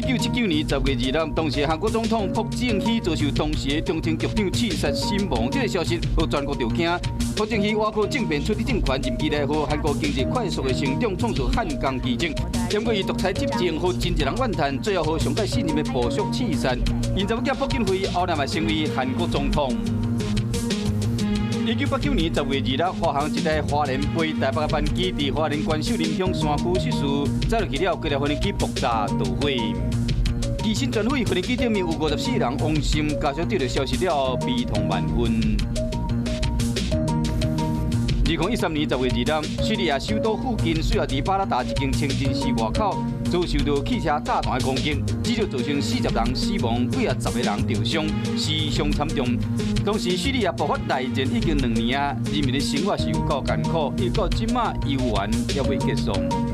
1979年10月2日，當時韓國總統朴正熙遭受當時的中情局長刺殺身亡，這個消息予全國著驚。朴正熙倚靠政變取得政權，任期內予韓國經濟快速的成長，創造漢江奇蹟。不過伊獨裁執政，予真濟人怨嘆，最後予上蓋信任的部屬刺殺。𪜶查某囝朴槿惠後來嘛成為韓國總統。1989年10月2日，華航一台花蓮飛台北的班機佇花蓮縣秀林鄉山區失事，載落去了，幾台飛機爆炸墜毀，機身全毀，飛機頂面有54人往生，家屬得到消息了後，悲痛萬分。2013年10月2日，敘利亞首都附近敘利亞巴拉達一間清真寺外口遭受到汽車炸彈的攻擊，至少造成40人死亡，幾仔十个人受傷，死傷慘重。當時敘利亞爆發內戰已經2年啊，人民的生活是有夠艱苦，一直到這馬猶原猶未結束。